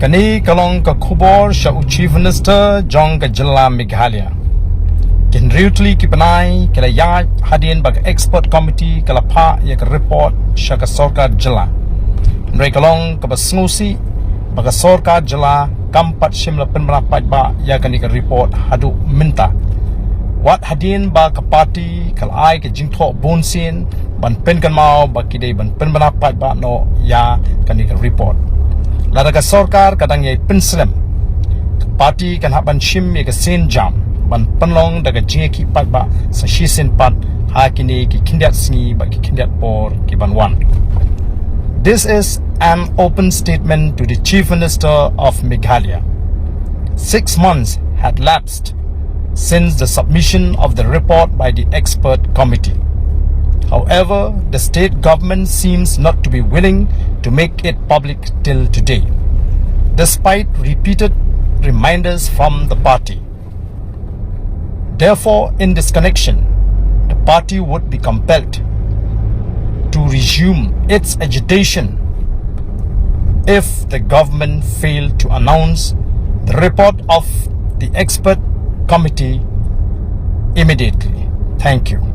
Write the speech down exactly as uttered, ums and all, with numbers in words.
Kane ka long ka khubor sha u Chief Minister jong ka jylla Meghalaya. Ki hynriew tylli ki bnai ki la ïaid hadien ba ka expert committee ka la phah ïa ka report sha ka sorkar jylla. Hynrei ka long kaba sngewsih ba ka sorkar jylla kam pat shym la pynbna paidbah ïa kane ka report haduh mynta. Wat hadien ba ka party ka la ai ka jingthoh bun sien ban pynkynmaw ba ki dei ban pynbna paidbah noh ïa kane ka report. Lada ka sorkar ka dang ïai pynslem, ka party kan hap ban shim ïa ka sienjam ban pynlong da ka jingïakhih paidbah sa shisien pat ha kine ki khyndiat sngi bad ki khyndiat por ki ban wan. This is an open statement to the Chief Minister of Meghalaya. Six months had lapsed since the submission of the report by the expert committee. However, the state government seems not to be willing to make it public till today, despite repeated reminders from the party. Therefore, in this connection, the party would be compelled to resume its agitation if the government failed to announce the report of the expert committee immediately. Thank you.